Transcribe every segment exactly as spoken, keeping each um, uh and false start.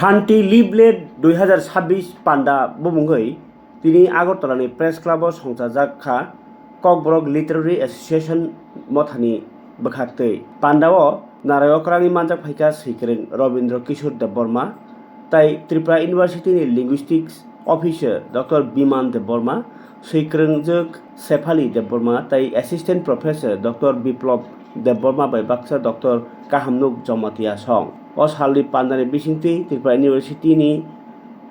Shanti Leaflet dui hazar sabbish panda bumungwi tini Agartala ni Press Club o songchajak kha Kokborok Literary Association mothani bwkhaktwi. Panda o narwk okrangwi manjak phaikha Swikwrwng Robindra Kishore Debbarma tai Tripura University ni Linguistics Officer Doctor Biman Debbarma, Swikwrwngjwk Sefali Debbarma tai Assistant Professor Doctor Biplab Debbarma bai baksa Doctor Kahamnuk Jamatia song. O salni pandani bisingtwi Tripura University ni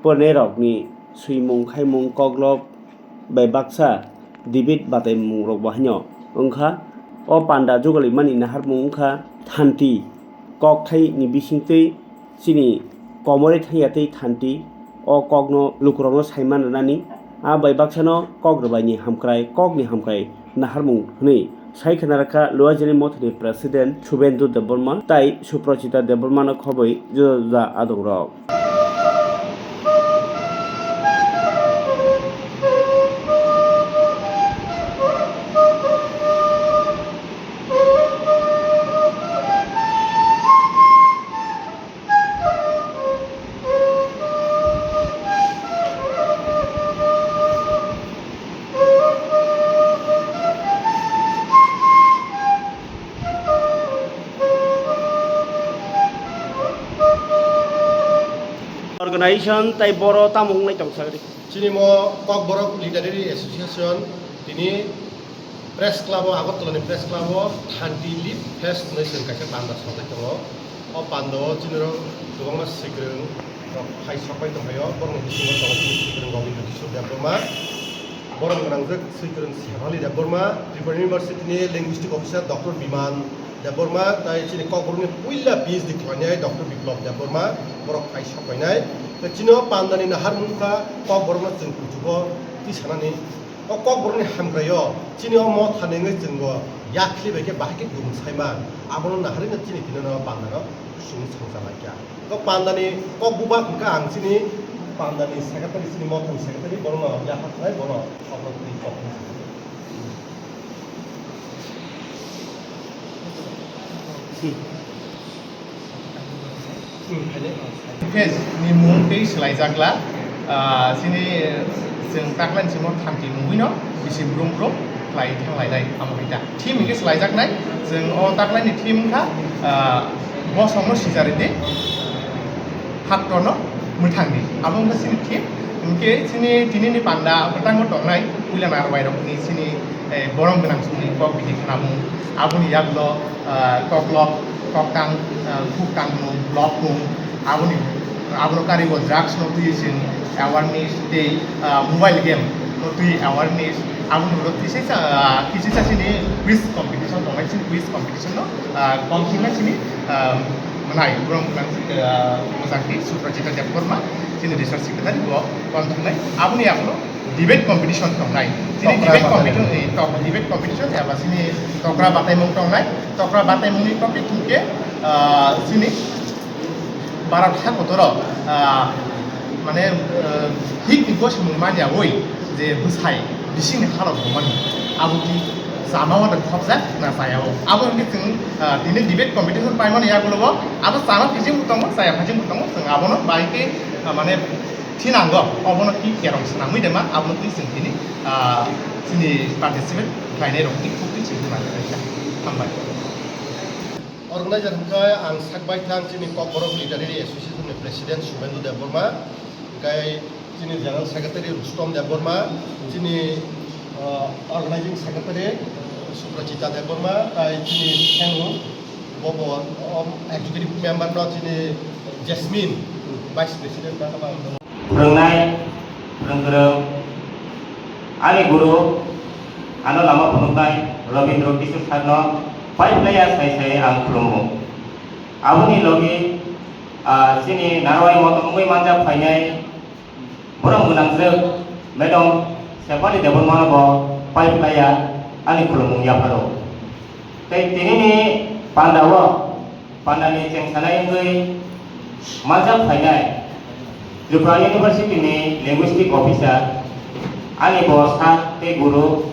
porinairokni swimung khaimung koklop bai baksa debate bataimungrokbo haino wngkha. O panda jugalimani naharmung wngkha thanti kokthai ni bisingtwi chini komorwi thangya tei thanti o kokno lukurokno saiman rwnani, a bai baksano kok rwbaini hamkrai, kokni hamkrai naharmung hwnwi sai khna rwkha Luajini mothani President Subendu Debbarma tai Suprajita Debbarmano khobwi juda juda adongrok. Organization tai boro tamo wngnai tong sagri. Chini mo Kokborok Literary Association tini Press Club o, Agartala ni Press Club o Thanti Leaf Fest hwnwi chwng kaisa panda sokjak tongo. O panda o chini rok kwbangma Swikwrwng rok phai sokpai tongphaio. Borokni bisingo tongo chini Swikwrwng Robindra Kishore Debbarma. Borok gwnangjak Swikwrwng Sefali Debbarma, Tripura University ni Linguistic Officer Doctor Biman Debbarma, tai chini Kokborok ni puila P H D khlainai Doctor Biplab Debbarma, borok phai sokpainai. Tai chini o pandani naharmung kha Kokborok no chwng kuchugo tisanani. O Kokborok ni hamkrai o chini o motha nengwi chwng bo yakhli bai khe bahai khe gumung saiman. Abono naharwi no chini tini no panda no chwng songcha lai kha. O pandani kok buba hwnkha ang chini pandani secretary, chini mothani secretary, bono yapha khlai, bono khobor twi kok. Phase ni mung tei swlaijakla, ah, chini chwng taklani simo thanti mungwino bisi brum brum khlai thanglainai amo hai ta. Theme hwnkhe swlaijaknai, chwng o taklani theme wngkha, ah, bosongno sijari di. Haktorno mwthangdi. Abo wngkha chini theme. Hinkhe chini tinini panda bwtangno tongnai puila narwai rokni chini, eh, borom gwnang songni kok bini khnamung. Aboni yagulo, ah, koklop, koktang, ah, khuktangmung, lopmung. Aboni, abono karigo drugs no twi chwng awareness tei, ah, mobile game no twi awareness. Aboni ulo kisa, ah, kisa chini quiz competition tongnai, chini quiz competition no, ah, kom thumnai chini, ah, mwnai, borok mwnang, ah, Mojangti Suprajita Debbarma, chini research secretary, bo kon thumnai. Aboni yagulo debate competition tongnai. Chini tokra debate batai competition, eh, tok-, debate competition eba chini tokra bataimung tongnai. Tokra bataimungni topic hwnkhe, ah, chini Bharat ha kotoro, ah, mane, ah, hik ni bo samung manya oi je bwsai bisingni halok bo mani. Abo ki chama wada khopjak na chaya o. Abo hwnkhe chwng, ah, tini debate competition paimani yagulo bo abo chama phajing bo tongo, chaya phajing bo tongo. Chwng abono bai khe, ah, mane thinango, obono ki kerong swnamwi dema, abono twi chwng tini, ah, chini participate khlainai rokni khuktwi chwng twi mani khlaijak. Hambai. Organizer hwnkhe ang sak baithang chini Kokborok Literary Association ni President Subendu Debbarma, hwnkhe chini General Secretary Rustom Debbarma, chini, ah, Organizing Secretary Suprajita Debbarma, tai chini Senu, bo bo, um, Executive Member no chini Jasmine, Vice President na kama. Phwrwngnai, phwrwngkwrwng, ani guru, ano lama phunuknai Robindra Kishore sir no pai phlaiya sai sai ang khulumo. Aboni logi, ah, chini narwai motom wngwi manjak phainai borom gwnangjwk Madam Sefali Debbarma no bo pai phlaiya ani khulumung yapharo. Tei tinini panda o Pandani chengsanai wngwi manjak phainai Tripura University ni Linguistic Officer ani bo sir tei guru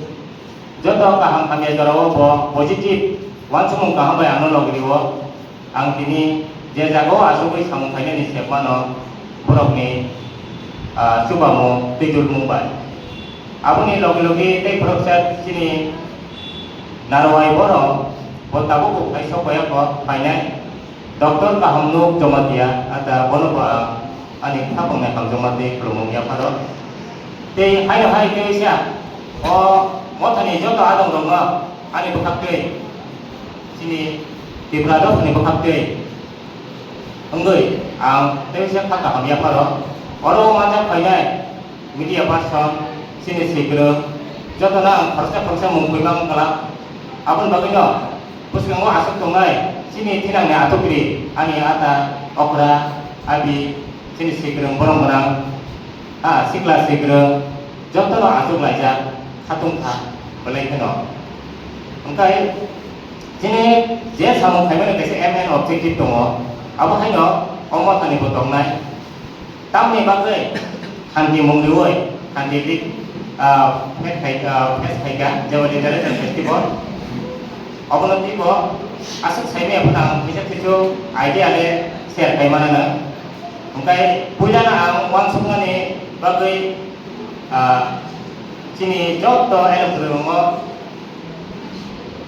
joto kaham hamya jorao bo positive uansukmung kaham bai ano logi rio. Ang tini Je jagao achugwi samung khainani sepmano borokni, ah, chubamung twijlmung bai. Aboni logi logi tei khoroksa chini narwai borok bo tabukbo phai sok bai kho phainai. Doctor Kahamnuk Jamatia, ata bono bo ang ani khapangni hamjakma tei khulumung yapharo. Tei haino hai khe sa o mothani joto adongrokno ani bwkhaktwi, chini Tripura dophani bwkhaktwi wngwi ang tei sa kha kaham yapharo. Oro manjak phainai media person, chini swikwrwng, jotono ang khoroksa khoroksa mung buima wng kla. Aboni bagwino bwskango aswk tongnai chini thinangni atupri, ani ata, okra, abi, chini swikwrwng, borom gwnang, a sikla swikwrwng, jotono achuk laijak khatung kha, belai kheno. Hwnkhe chini je samung khaimani kaisa aim and objective tongo, abo haino o mothani bo tongnai. Tamni bagwi khanti mung riwi, khanti dik, ah, phet khai, ah, phet khaika, jeba Literature Festival. Obono twibo aswk saimaya phano ang kisa kisu idea le share khai manano. Hwnkhe puilano ang uansuknani bagwi, ah, chini joto elok kwrwirungo,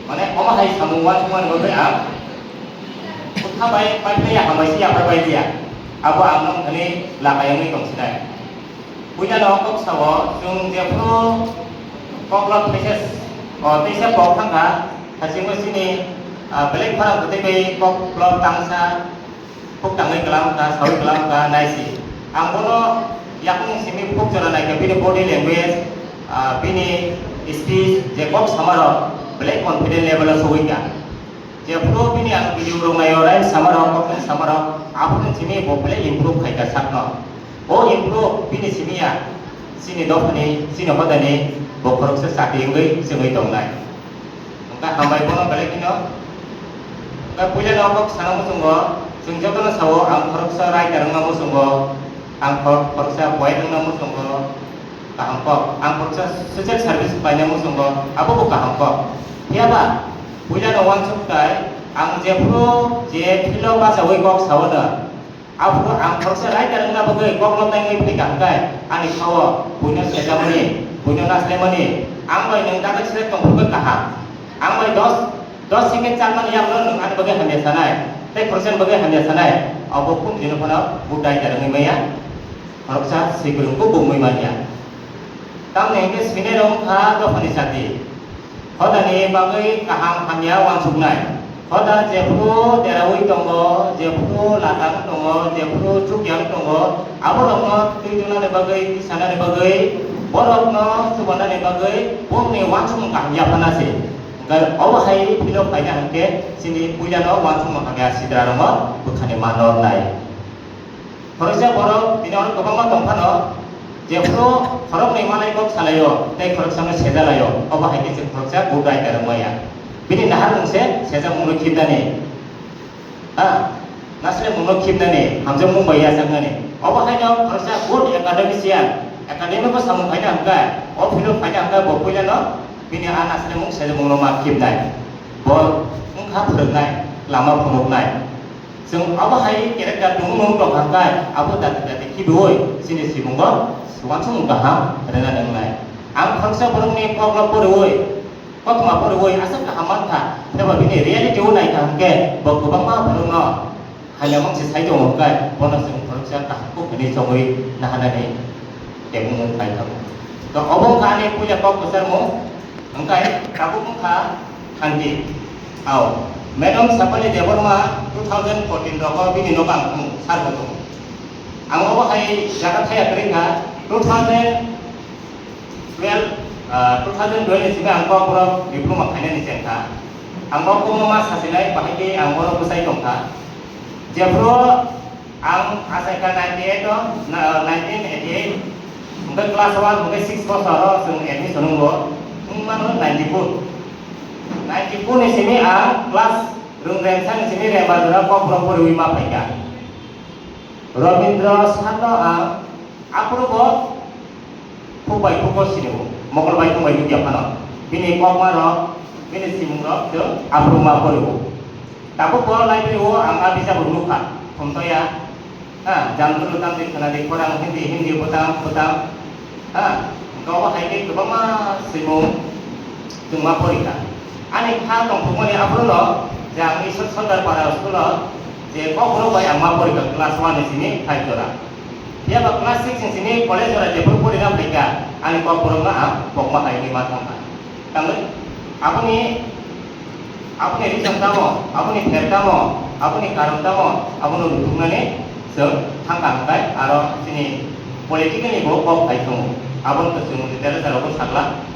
mane, omo hai samung uansukmani bagwi ang bwkha bai paiphlaiya, hambai se yaphar bai liya. Abo ang nung thani lakai wngwi tongsinai. Puilano kok sao, chwng jephru koklo thesis, o teisa kok thangkha, hachingbo chini, ah, belai khorang kwtwi bai koklo tangsa, Phuk tangwi kwlam kha, sawi kwlam kha, naisi. Ang bono yakung simi phuk jora naikha, bini body language, ah, bini speech, je kok samarok belai confident level o sogwi kha. Jephru bini ang video rok naio, rhymes samarok, koktwma samarok, aphuru simi bo belai improve khaikha sakno. O improve bini simi ya, chini dophani, chini hodani bo khoroksa chakri wngwi chwngwi tongnai. Hwnkhe hambai bono belai kheno. Hwnkhe puila no kok sana muchungo, chwng jotono sao, ang khoroksa writer wngna muchungo, ang khor-, khoroksa poet wngna muchungo, kaham kok. Ang khoroksa social service khlaina muchungo, abo bo kaham kok. Phiya ba, puila no uansuk tai, ang jephru je field o bachaui kok sao no, Aphuru ang khoroksa writer wngna bagwi kokno tangwi phai kaham khe, ani sao buino sejamani, buino naslemani, ang bai nwng dagwi selek tongphuru khe kaham. Ang bai dos, dos second chalmani yakno nwng ani bagwi hamya sanai, tei khoroksani bagwi hamya sanai, abo kunu dino phano good writer wngwi maya, khoroksa swikwrwng khe bo wngwi manya. Tamni hwnkhe swinai rok wngkha dophani chati. Hodani bagwi kaham hamya uansuknai. Hoda jephru deraui tongo, jephru latang tongo, jephru chukyang tongo, aborokno twi twnani bagwi, twi sanani bagwi, borokno chubanani bagwi bongni uansukmung kaham yaphana se. Hwnkhe obo hai philo phaina hwnkhe chini puilano uansukmung hamya sidrarokno bwkhani manna ornai. Khoroksa borok bini oro kwbangma tong phano, jephru khoroknwi manai kok salaio tei khoroksano seja laio, obo hai khe chwng khoroksa good writer wng maya. Bini naharmung se sejakmungno khibnani, ha, naslemungno khibnani, hamjakmung bai yachaknani. Obo haino khoroksa good academician, academic o samung phaina hwnkhe, o field o phaina hwnkhe bo puilano bini a naslemung sejakmungno ma khibnai. Bo wngkha phwrwngnai, lama phunuknai. Chwng abo hai character tongmung tong kha khe abo dati dati khibiui chini simungo uansukmung kaham rwna nangnai. Ang khoroksa borokni kokno poriui, kothoma poriui aswk kaham mankha, phiya ba bini reality o naikha hwnkhe bo kwbangma borokno hamya mangsi sai tongo hwnkhe bono chwng khoroksa kaham kuk hwnwi chongwi naharnani tebukmung khlai thango. To obo wngkha ani puila kok kwcharmung, hwnkhe tabuk wngkha khanti. Ao, Madam Sapali Debbarma two thousand fourteen rogo bini nogo ang tongo, sir bo tongo. Ang obo hai jaga thaya kwrwi kha, two thousand twelve, ah, two thousand twelve ni simi ang Kokborok diploma khainani chengkha. Ang bo Kokborok ma sasinai bahai khe ang oro bwsai tongkha. Jephru ang achaikha ninety eight o, na, nineteen eighty eight, hwnkhe class one, hwnkhe six bosor o chwng admission wngo, wngmano ninety four. Ninety four ni simi ang class rwng rengsa ni simi Rembajora Kokborok poriui ma phaikha. Robindra Sharma ang aphuru bo Phuk bai phuk bo sini bo, mokol bai phung bai nukya phano. Bini kokma rok, bini simung rok chwng aphuru ma pori bo. Tabuk bo library o ang a bijap rok nukha, Khumtoya, ha, Jamdulu tamni khwnadi khorang Hindi, Hindi bwtang, bwtang, ha, hwnkhe obo hai khe kwbangma swimung chwng ma porikha. Ani kha tongthokmani aphuru no je ang Ishwar Sardar Para school o je Kokborok bai ang ma porikha class one ni simi five jora. Phiya ba class six ni simi college jora jephuru porina phaikha, ani Kokborok no ang kokma hai wngwi ma thangkha. Tangwi aboni, aboni reason tamo, aboni pher tamo, aboni karon tamo, abono rwthwknani chwng thangkha hwnkhe aro chini political ni bo kok hai tongo. Abono to chwng literature rogo sakla.